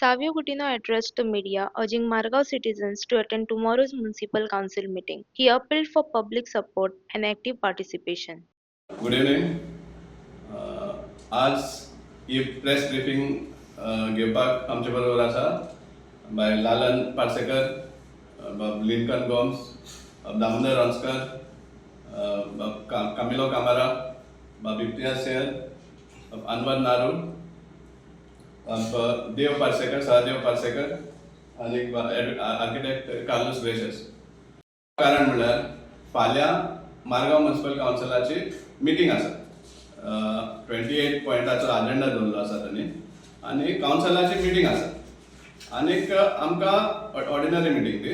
Savio Coutinho addressed the media, urging Margao citizens to attend tomorrow's municipal council meeting. He appealed for public support and active participation. Good evening. आज ही press briefing घेवपाक आमचे बरोबर आसा बाय लालन पार्सेकर, बाब Lincoln Gomes, बाब दामोदर रॉन्स्कर, बाब Camilo कामारा, बाब इम्तियाज सैयद, बाब अनवर नारू, बाब देव पार्सेकर, सहदेव पार्सेकर आनी आर्किटेक्ट कार्लूस ग्रेशस. कारण म्हणल्यार फाल्यां मारगांव म्युन्सिपल कावन्सिलाची मिटींग आसा. 28 पॉयंटाचो अजेंडा दवरलो आसा तांणी आनी कावन्सिलाची मिटींग आसा. आनीक आमकां ऑर्डिनरी मिटींग ती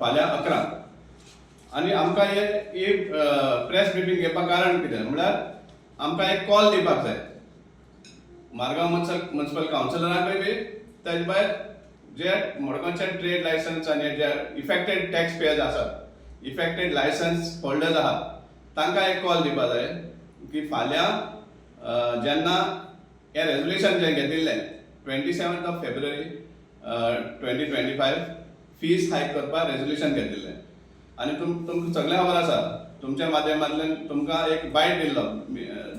फाल्यां 11. आनी आमकां हे ही प्रेस ब्रिफींग घेवपाक कारण कितें म्हणल्यार, आमकां एक कॉल दिवपाक जाय मारगांव म्युन्सिपल कावन्सिलरांकय बी, तेज भायर जे मडगांवचे ट्रेड लायसन्स आनी जे इफेक्टेड टॅक्स पेयर्स आसात, इफेक्टेड लायसन्स होल्डर्स आहात, तांकां एक कॉल दिवपा जाय की फाल्यां जेन्ना हें रेजोल्युशन जें घेतिल्लें 27th of February 2025, fees hike करपाक रेजोल्युशन घेतिल्लें आनी तुमकां सगळें खबर आसा, तुमच्या माध्यमांतल्यान तुमकां एक बायट दिल्लो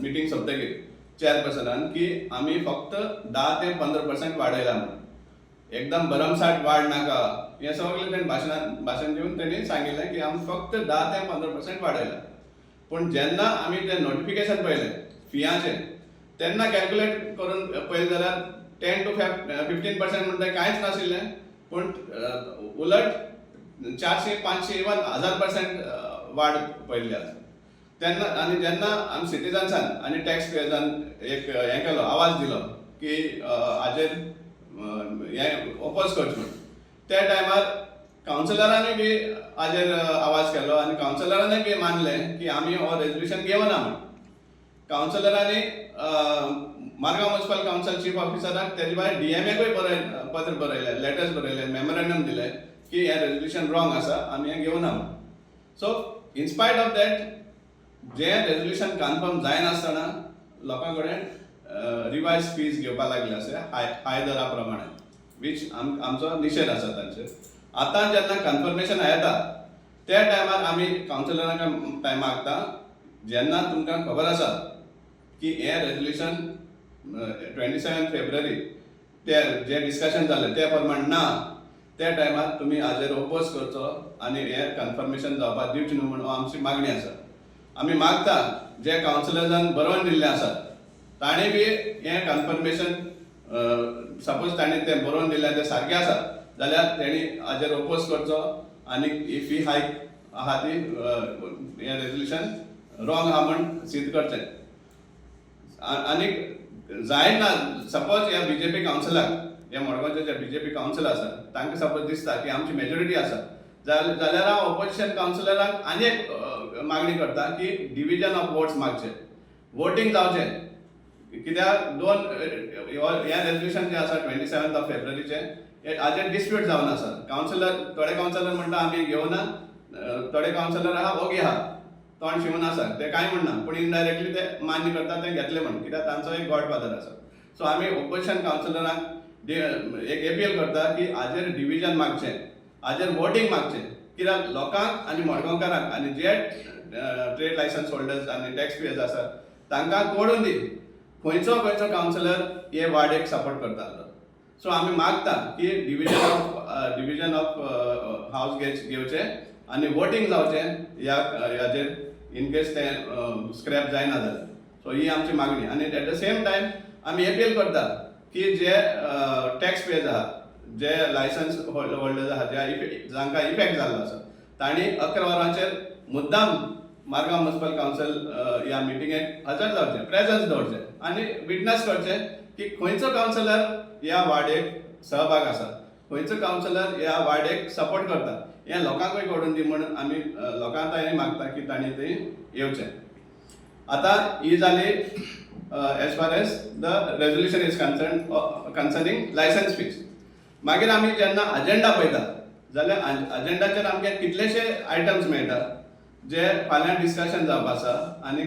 मिटींग सोंपतकीर चेअरपर्सनान की आमी फक्त 10 ते 15% वाडयला म्हणून, एकदम भरमसाठ वाड नाका. हें सगळें तेणी भाशणान भाशण दिवन तेणी सांगिल्लें की आमी फक्त 10 ते 15% वाडयला. पूण जेन्ना आमी तें नोटिफिकेशन पळयलें फियाचें, तेन्ना कॅल्क्युलेट करून पळयलें जाल्यार 10 टू 15% म्हणटा कांयच नाशिल्लें, पूण उलट 400, 500, इवन 1000% वाड पळयल्ली आसा तेन्ना. आनी जेन्ना आमी सिटीजन्सान आनी टॅक्स पेयर्सान एक हें केलो, आवाज दिलो की हाजेर हें ओपोज करचें म्हूण, त्या टायमार कावन्सिलरांनी बी हाजेर आवाज केलो आनी कावन्सिलरांनी बी मानलें की आमी हो रेजोल्युशन घेवना म्हूण. कावन्सिलरांनी मारगांव म्युन्सिपल कावन्सिल चीफ ऑफिसराक, तेजे भायर डीएमएकूय बरय पत्र बरयलें, लेटर्स बरयले, मेमोरेंडम दिलें की हें रेजोल्युशन रॉंग आसा, आमी हें घेवना म्हूण. So in spite of that, जें रेजोल्युशन कन्फर्म जायनासतना लोकां कडेन रिवायज फीज घेवपाक लागले अशें हाय हाय दरा प्रमाणे, वीच आमचो निशेध आसा तांचेर. आतां जेन्ना कन्फर्मेशन येता, त्या टायमार आमी कावन्सिलरांक टायम मागता, जेन्ना तुमकां खबर आसा की हें रेजोल्युशन 27 फेब्रुवारी ते जे डिस्कशन जालें त्या प्रमाण ना, त्या टायमार तुमी हाजेर ओपोज करचो आनी हें कन्फर्मेशन जावपाक दिवचें न्हू म्हूण हो आमची मागणी आसा. आमी मागता, जे कावन्सिलर्सान बरोवन दिल्लें आसा ताणें बी हें कन्फर्मेशन, सपोज ताणें तें बरोवन दिल्लें तें सारकें आसा जाल्यार तेणी हाजेर ओपोज करचो आनी ही फी हायक आहा ती हें रेजोल्युशन रॉंग आहा म्हूण सिद्ध करचें. आनीक जायना, सपोज ह्या बीजेपी कावन्सिलाक, ह्या मडगांवचे जे बीजेपी कावन्सिल आसा, तांकां सपोज दिसता की आमची मेजॉरिटी आसा जाल्यार हांव ओपोजिशन कावन्सिलरांक आनी एक मागणी करता की डिविजन ऑफ वोट्स मागचे, वोटींग जावचें. कित्याक दोन हें रेजोल्युशन जें आसा 27 ऑफ फेब्रुवारीचें, हें हाजेर डिस्प्यूट जावन आसा. कावन्सिलर, थोडे कावन्सिलर म्हणटा आमी घेवना, थोडे कावन्सिलर आहा ओगी आहा, तोंड शिवून आसा, ते कांय म्हणना, पूण इनडायरेक्टली ते मान्य करता ते घेतले म्हण, कित्याक तांचो एक गॉड फादर आसा. सो आमी ओपोजिशन कावन्सिलरांक एक एपील करता की हाजेर डिविजन मागचें, हाजेर वोटींग मागचें, कित्याक लोकांक आनी मडगांवकारांक आनी जे ट्रेड लायसन्स होल्डर्स आनी टॅक्स पेयर्स आसात तांकां कळून दी खंयचो खंयचो कावन्सिलर हे वाडेक सपोर्ट करता. सो आमी मागता की डिविजन ऑफ हावस घेवचें आनी वोटींग जावचें ह्या ह्याचेर, इन केस तें स्क्रॅप जायना जाल्यार. सो ही आमची मागणी. आनी एट the same time आमी एपील करता की जे टॅक्स पेयर्स आहा, जे लायसन्स होल्डर्स आहा, जे जांकां इफेक्ट जाल्लो आसा, तांणी 11 वरांचेर मुद्दाम मारगांव म्युन्सिपल कावन्सिल ह्या मिटिंगेक हजर जावचें, प्रेजन्स दवरचें आनी विटनस करचें की खंयचो कावन्सिलर ह्या वाडेक सहभाग आसा, खंयचो कावन्सिलर ह्या वाडेक सपोर्ट करता, हें लोकांकूय कळून दी म्हूण आमी लोकांक आतां मागता की तांणी थंय येवचें. आतां ही जाली as far as the resolution is concern concerning license fees. मागीर आमी जेन्ना अजेंडा पळयता जाल्यार अजेंडाचेर आमकां कितलेशे आयटम्स मेळटा जे फाल्यां डिस्कशन जावपा आसा आनी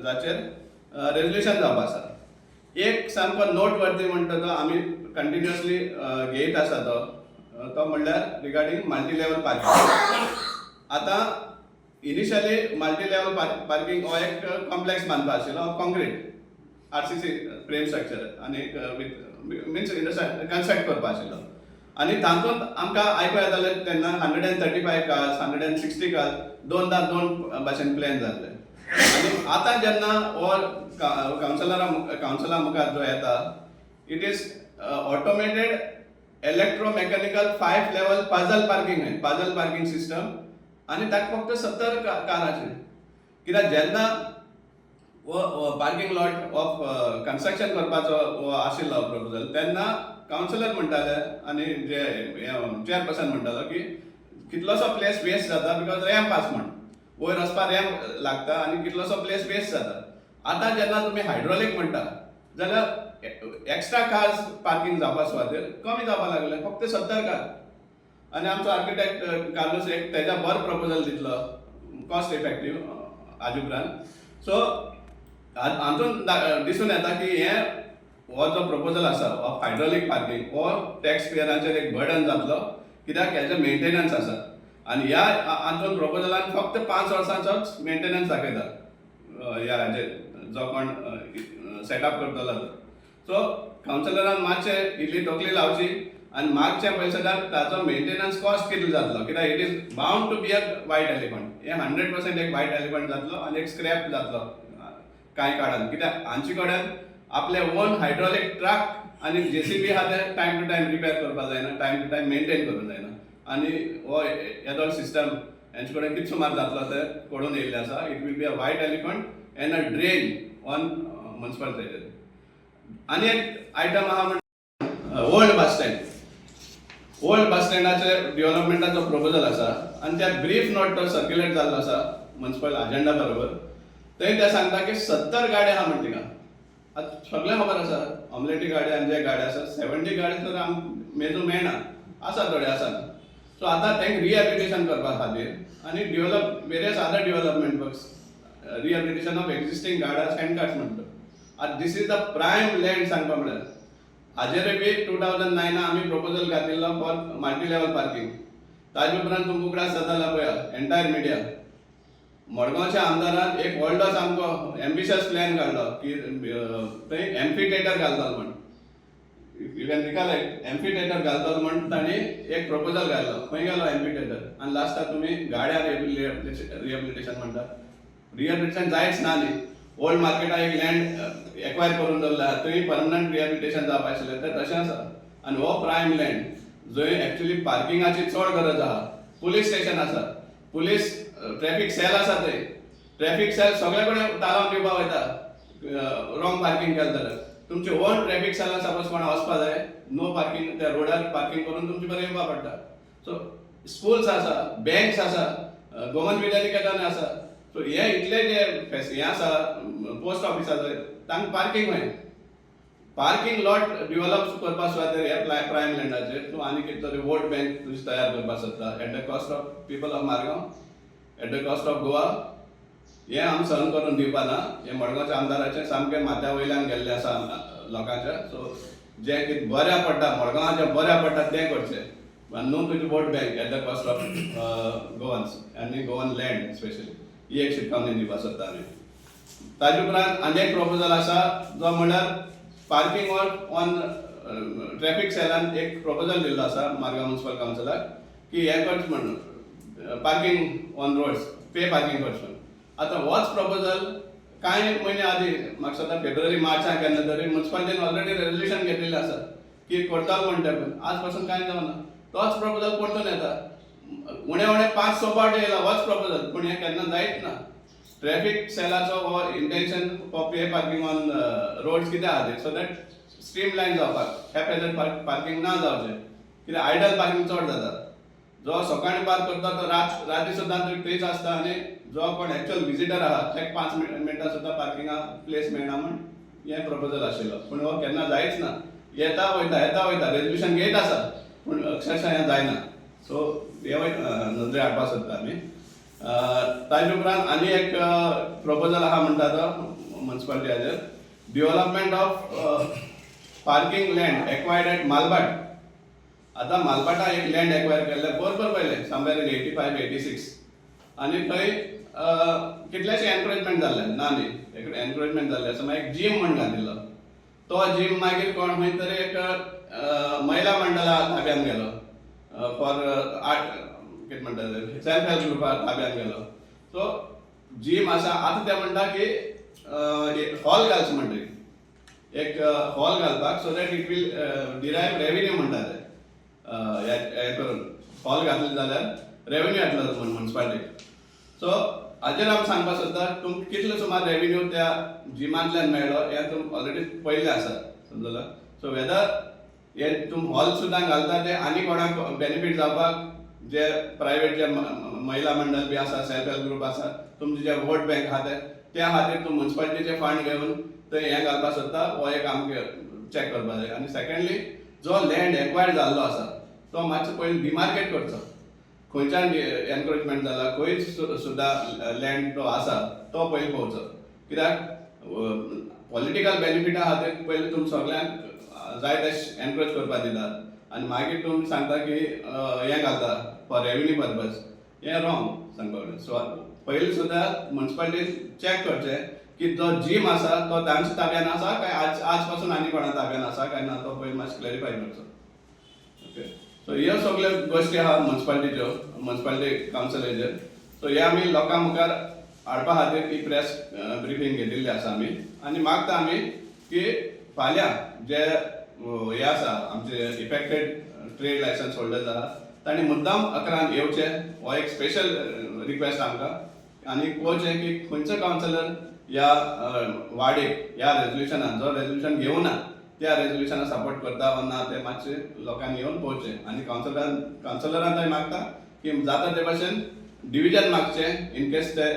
जाचेर रेजोल्युशन जावपा आसा. एक सामको नोट वर्दी म्हणटा तो आमी कंटिन्युअसली घेयत आसा तो तो म्हणल्यार रिगार्डींग मल्टी लेवल पार्किंग. आतां इनिशियली मल्टी लेवल पार्किंग हो एक कॉम्प्लेक्स बांदपा आशिल्लो, concrete RCC frame structure आनी विथ मिन्स कन्स्ट्रक्ट करपा आशिल्लो आनी तातूंत आमकां आयकूं येतालें तेन्ना 135 cars, 160 cars, दोनदा दोन भाशेन प्लॅन जाल्ले. आनी आतां जेन्ना हो कावन्सिलरा मुखार जो येता, it is automated electromechanical five level puzzle parking, puzzle parking system आनी ताका फक्त 70 काराचे. कित्याक जेन्ना हो पार्किंग लॉट ऑफ कन्स्ट्रक्शन करपाचो हो आशिल्लो प्रपोजल, तेन्ना कावन्सिलर म्हणटाले आनी जे चेअरपर्सन म्हणटालो की कितलोसो प्लेस वेस्ट जाता, because ramp आसा म्हण वयर वचपाक रॅम्प लागता आनी कितलोसो प्लेस वेस्ट जाता. आतां जेन्ना तुमी हायड्रोलीक म्हणटा जाल्यार एक्स्ट्रा कार्स पार्किंग जावपा सुवातेर कमी जावपा लागले, फक्त 70 कार. आनी आमचो आर्किटेक्ट कार्लोस एक तेजा बरो प्रपोजल दितलो, कॉस्ट इफेक्टीव हाजे उपरांत. सो हातून दिसून येता की हे हो जो प्रपोजल आसा ऑफ हायड्रोलीक पार्किंग हो टॅक्स पेयरांचेर एक बर्डन जातलो, कित्याक हेजे मेंटेनन्स आसा आनी ह्या हातून प्रपोजलान फक्त 5 वर्सांचोच मेंटेनन्स दाखयता ह्या हाजेर जो कोण सेटअप करतलो तो. सो कावन्सिलरान मातशें इल्ली तकली लावची आनी मागचे पयशे ताचो मेंटेनन्स कॉस्ट कितलो जातलो, कित्याक it is bound to be a white elephant. हे 100% एक वायट एलिफंट जातलो आनी एक स्क्रॅप जातलो कांय काळान, कित्याक हांचे कडेन आपले ओन हायड्रोलीक ट्रक आनी जेसीबी आहा, ते टायम टू टायम रिपेर करपाक जायना, टायम टू टायम मेंटेन करूंक जायना आनी हो येदोळ सिस्टम हेंचे कडेन कितें सुमार जातलो ते कळून येयल्लें आसा. It will be a white elephant and a drain on municipal treasury. आनी एक आयटम आहा म्हण old bus stand. Old बस स्टँडाचे डेव्हलपमेंटाचो प्रपोजल आसा आनी त्या ब्रीफ नोट तो सर्क्युलेट जाल्लो आसा म्युन्सिपल अजेंडा बरोबर. थंय ते सांगता की 70 गाडे आहा म्हण थिंगा. आतां सगळें खबर आसा, ऑमलेटी गाडी आनी जे गाडी आसा, 70 गाडी तर आमकां मेजूंक मेळना, आसा थोडे आसा. सो आतां तांकां रिहेबिलिटेशन करपा खातीर आनी develop various other development works, rehabilitation of existing गार्डास hand carts म्हणटा. आतां this is the prime land. सांगपा म्हळ्यार हाजेर बी 2009 आमी प्रपोजल घातिल्लो फॉर मल्टी लेवल पार्किंग. ताजे उपरांत तुमकां उगडास जाता जाल्यार पळया, एंटायर मिडिया, मडगांवच्या आमदारान एक व्हडलो सामको एम्बिशियस प्लॅन काडलो की थंय एम्फी थिएटर घालतलो म्हण. You can recollect, amphi theatre घालतलो म्हण तांणी एक प्रपोजल घातलो. खंय गेलो एम्फी थिएटर? आनी लास्टाक तुमी गाड्या रिहेबिलिटेशन म्हणटा. रिहेबिलिटेशन जायच ना न्ही. ओल्ड मार्केटाक एक लँड एक्वायर करून दवरला, थंय परमनंट रिहेबिलिटेशन जावपा आशिल्लें, तें तशें आसा. आनी हो प्रायम लँड जंय एक्चुअली पार्किंगाची चड गरज आहा. पुलीस स्टेशन आसा, पुलीस ट्रॅफिक सेल आसा, थंय ट्रॅफिक सेल सगळे कडेन तालांव दिवपा वयता. रॉंग पार्किंग केलें जाल्यार तुमचे ओन ट्रॅफिक सेलान सपोज कोणा वचपा जाय, नो पार्किंग त्या रोडार पार्किंग करून तुमचे बरें येवपा पडटा. सो स्कुल्स आसा, बँक्स आसा, गोमंत विद्यानिकेतन आसा. सो हे इतले जे हे आसा, पोस्ट ऑफिस आसा, तांकां पार्किंग खंय? पार्किंग लॉट डिव्हलप करपा सुवातेर ह्या प्रायम लँडाचेर तूं आनी कितें तरी वोट बँक तुजी तयार करपाक सोदता at the cost of people of Margao, at the cost of Goa. हें आमी सहन करून दिवपा ना. हें मडगांवच्या आमदाराचें सामकें माथ्या वयल्यान गेल्लें आसा लोकांच्या. सो जें कितें बऱ्या पडटा, मडगांवाचें बऱ्या पडटा तें करचें, आनी न्हू तुजी vote bank at the cost of Goans आनी गोवन लँड स्पेशली. ही एक शिटकावणी दिवपाक सोदता आमी. ताजे उपरांत आनी एक प्रपोजल आसा, जो म्हणल्यार पार्किंग ऑर ऑन ट्रॅफिक सेलान एक प्रपोजल दिल्लो आसा मारगांव म्युन्सिपल कावन्सिलाक की हें करचें म्हणून, parking on roads, pay parking करचें म्हणून. आतां होच प्रपोजल कांय म्हयने आदीं, म्हाका दिसता फेब्रुवारी मार्चाक केन्ना तरी म्युन्सिपालिटीन ऑलरेडी रेजोल्युशन घेतिल्लें आसा की करतालो म्हण तें. आज पासून कांय जावना. तोच प्रपोजल परतून येता. उणे उणे पांच स फावट येयला होच प्रपोजल, पूण हें केन्ना जायत ना. ट्रॅफिक सेलाचो हो intention for pay parking on roads कितें आहा तें so that stream line जावपाक, हॅपहेजर्ड पार्किंग ना जावचें, कित्याक आयडल पार्किंग चड जाता. जो सकाळीं पार्क करता तो रात राती सुद्दां थंयच आसता आनी जो कोण एक्चुअल विजिटर आहा ताका 5 मिनटां सुद्दां पार्किंगा प्लेस मेळना म्हण हें प्रपोजल आशिल्लो, पूण हो केन्ना जायच ना. येता वयता, येता वयता, रेजोल्युशन घेयत आसा, पूण अक्षरशा हें जायना. सो हें नदरे हाडपाक सोदता आमी. ताजे उपरांत आनी एक प्रपोजल आहा म्हणटा तो म्युन्सिपालिटी हाजेर. Development of parking land acquired at Malbhat. आतां मालभाटा एक लँड एक्वायर केल्लें बरोबर पयलें, somewhere in 85 86, आनी थंय कितलेशे एनक्रोचमेंट जाल्ले ना न्ही, एनक्रोचमेंट जाल्लें आसा. मागीर एक जीम म्हण घातिल्लो, तो जीम मागीर कोण खंय तरी एक महिला मंडळा ताब्यान गेलो, फॉर आर्ट कितें म्हणटा, सेल्फ हेल्प ग्रुपा ताब्यान गेलो. सो जीम आसा. आतां ते म्हणटा की हॉल घालचो म्हणटा, एक हॉल घालपाक, so that it will derive revenue म्हणटा ते. हें करून हॉल घातले जाल्यार रेवेन्यू येतलो म्हूण मुन्सिपालिटीक. सो हाजेर आमी सांगपाक सोदता, तुमकां कितलो सुमार रेवेन्यू त्या जिमांतल्यान मेळ्ळो हें तुमकां ऑलरेडी पयलें आसा, समजलो? सो वेदर हे तुम हॉल सुद्दां घालता ते आनी कोणाक बेनिफीट जावपाक, जे प्रायवेट जे महिला मंडळ बी आसा, सेल्फ हेल्प ग्रुप आसा, तुमचे जे वोट बँक आहा ते, त्या खातीर तूं मुन्सिपालिटीचे फंड घेवन थंय हें घालपाक सोदता, हो एक आमकां चॅक करपाक जाय. आनी सेकंडली, जो लँड एक्वायर जाल्लो आसा तो मातसो पयलीं डिमार्केट करचो. खंयच्यान एनक्रोचमेंट जाला, खंय सुद्दां लँड तो आसा तो पयलीं पळोवचो, कित्याक पॉलिटिकल बेनिफिटा खातीर पयलीं तुमी सगल्यांक जाय ते एनक्रोच करपाक दितात आनी मागीर तुमी सांगता की हें घालता फॉर रेवेन्यू पर्पज. हें रॉंग सांगपाक. सो पयलीं सुद्दां मुन्सिपालिटीन चॅक करचें की जो जीम आसा तो तांच्या ताब्यान आसा काय आज पासून आनी कोणा ताब्यान आसा काय ना, तो पयलीं मातशें क्लॅरिफाय करचो. ओके, सो ह्यो सगल्यो गोश्टी आहा मुन्सिपालिटीच्यो, मुन्सिपालिटी कावन्सिलाचेर. सो हे आमी लोकां मुखार हाडपा खातीर ही प्रेस ब्रिफींग घेतिल्ली आसा आमी. आनी मागता आमी की फाल्यां जे हे आसा, आमचे इफेक्टेड ट्रेड लायसन्स होल्डर्स आहा, तांणी मुद्दाम 11क येवचे, हो एक स्पेशल रिक्वेस्ट आमकां. आनी पळोवचें की खंयचो कावन्सिलर ह्या वार्डीक ह्या रेजोल्युशनान, जो रेजोल्युशन घेवना, त्या रेजोल्युशनाक सपोर्ट करता वा ना, ते मातशें लोकांनी येवन पळोवचें. आनी कावन्सिलरान थंय मागता की जाता ते भाशेन डिविजन मागचें, इन केस ते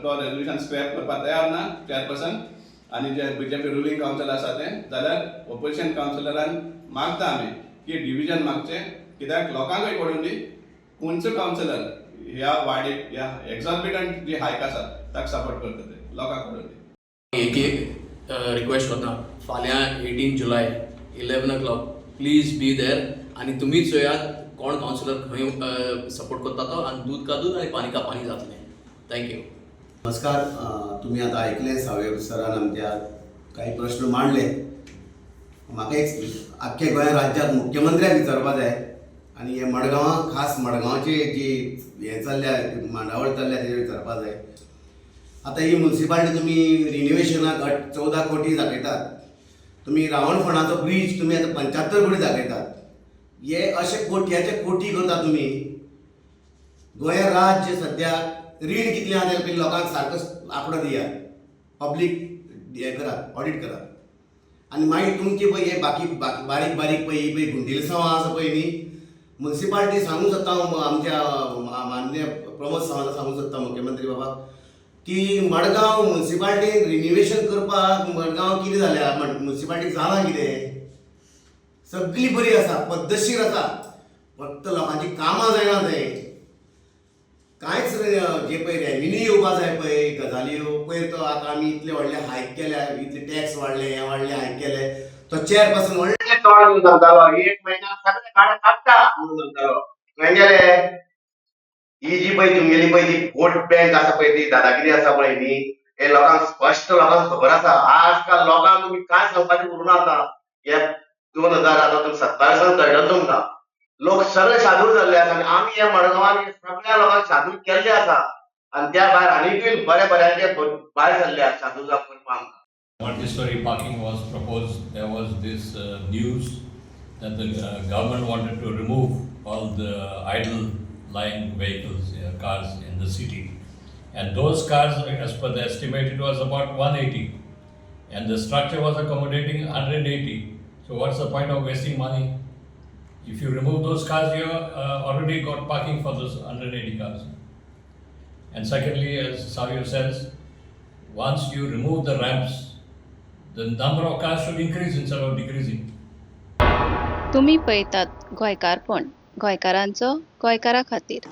तो रेजोल्युशन स्क्रॅप करपाक तयार ना चेअरपर्सन आनी जे बीजेपी रुलींग कावन्सिल आसा ते, जाल्यार ओपोजिशन कावन्सिलरान मागता आमी की डिविजन मागचें, कित्याक लोकांकूय कळून दी खंयचो कावन्सिलर ह्या वार्डीक ह्या एक्झॉर्बिटंट जी हायक आसा ताका सपोर्ट करता ते लोकांक कळून दी. एक एक रिक्वेस्ट करता, फाल्यां 18 July, 11 o'clock, please be there आनी तुमीच चोयात कोण कावन्सिलर खंय सपोर्ट करता तो आनी दूद का दूद आनी पानी का पानी जातलें. Thank you. नमस्कार. तुम्ही आता ऐकले, सावय सरान आमच्या काही प्रश्न मांडले. म्हाका एक आख्खे गोंय राज्यात मुख्यमंत्र्याक विचारपा जाय आनी हे मडगांवां, खास मडगांवचे जी हें चल्ल्या, मांडावळ चल्ल्या, तेजेर विचारपा जाय. आतां ही मुन्सिपालिटी तुमी रिनोवेशनाक 14 कोटी दाखयतात, तुमी रावणफोंडाचो ब्रीज तुमी आतां 75 कोटी दाखयतात. हे अशे कोट्याचे कोटी करता तुमी. गोंय राज्य सद्या रीण कितलें आहा तें पयलीं लोकांक सारको आंकडो दियात, पब्लीक हें करात, ऑडीट करात. आनी मागीर तुमची पळय हे बाकी बाकी बारीक बारीक पळय ही पळय गुंडिलसांवां आसा पळय न्ही मुन्सिपालिटी, सांगूंक सोदता हांव आमच्या माननीय प्रमोद सावंत, सांगूंक सोदता मुख्यमंत्री बाबा की मडगांव मुन्सिपालिटीन रिनोवेशन करपाक मडगांव कितें जाल्या, मुन्सिपालिटीक जालां कितें? सगळी बरी आसा, पद्दतशीर आसा, फक्त लोकांची कामां जायना. थंय कांयच जे पळय रेवेन्यू येवपा जाय पळय गजाल्यो पयर तो आतां आमी इतले व्हडले हायक केल्या, इतले टॅक्स वाडले, हे वाडले, हायक केले, तो चेअरपर्सन व्हडले तोंड घेवन सांगतालो, एक म्हयन्याक सगळे काडा काडटा म्हणून सांगतालो. खंय गेले? ही जी पळय तुमगेली पळय ती वोट बँक आसा पळय, ती दादागिरी आसा पळय न्ही, हे लोकांक स्पश्ट, लोकांक खबर आसा. आजकाल लोकांक तुमी कांय सांगपाचें उरूना. आतां हे 2000 आतां तुमी 27 कळटलें तुमकां. लोक सगळे शादूर जाल्ले आसा आनी आमी ह्या मडगांवान सगळ्या लोकांक शादूर केल्ले आसा आनी त्या भायर आनीकूय बऱ्या बऱ्यांचे भायर सरले आसा शादूर जावप करपाक आमकां. Multi-story parking was proposed. There was this news that the government wanted to remove all the idle lying vehicles, cars in the city. And those cars, as per the estimate, it was about 180. And the structure was accommodating 180. So what's the point of wasting money? If you remove those cars, you already got parking for those 180 cars. And secondly, as Savio says, once you remove the ramps, the number of cars should increase instead of decreasing. तुमी पळयतात गोंयकारपण, गोंयकारांचो गोंयकारा खातीर.